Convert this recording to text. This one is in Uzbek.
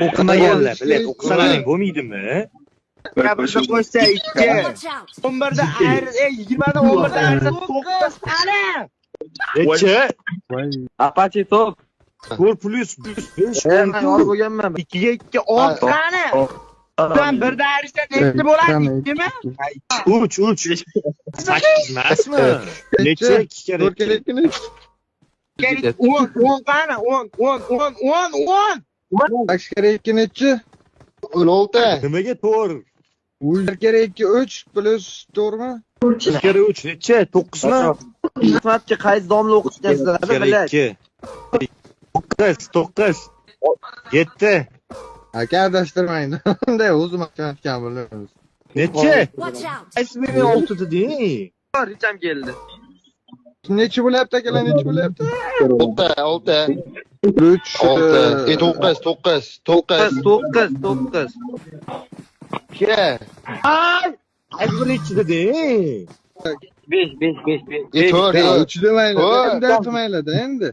O'qimaganlar, блядь, o'qisalaring bo'lmaydimi? Birda qo'shsa 2. Watch out! 11da ayir, 20da 11da ayirsa 9 qani? Necha? Apache top. 4 плюс 5. Men olib bo'lganman. 2ga 2 6 qani? Sen birda ayirsa nechi bo'ladi? 2mi? 3, 3. 8 emasmi? Necha? 2 kere 4 kere 2. 2 nechi? 10, 10 qani? 10, 10, 10, 10, 10. 8 kere 2 nechi? 16. Nimaga 4? 1 kere 2 3 плюс 4mi? 2 kere 3 necha? 9mi? Xizmatga qaysi domla o'qitgansizlar, 2 kere блядь? 2. 9, 9. 7. Aka, adashtirmang. Unday o'zim matematikani bilamiz. Necha? Watch out! Qaysi biri 6 deding? Recham keldi. Nechi bo'lyapti, akalar, nechi bo'lyapti? 6, 6. 3. 6. E 9, 9, 9. 9, 9. 2. Ay! Qaysi biri 2 deding? 5, 5, 5, 5. E 4. 3 demanglar. To'rt. Endi aytmanglar endi.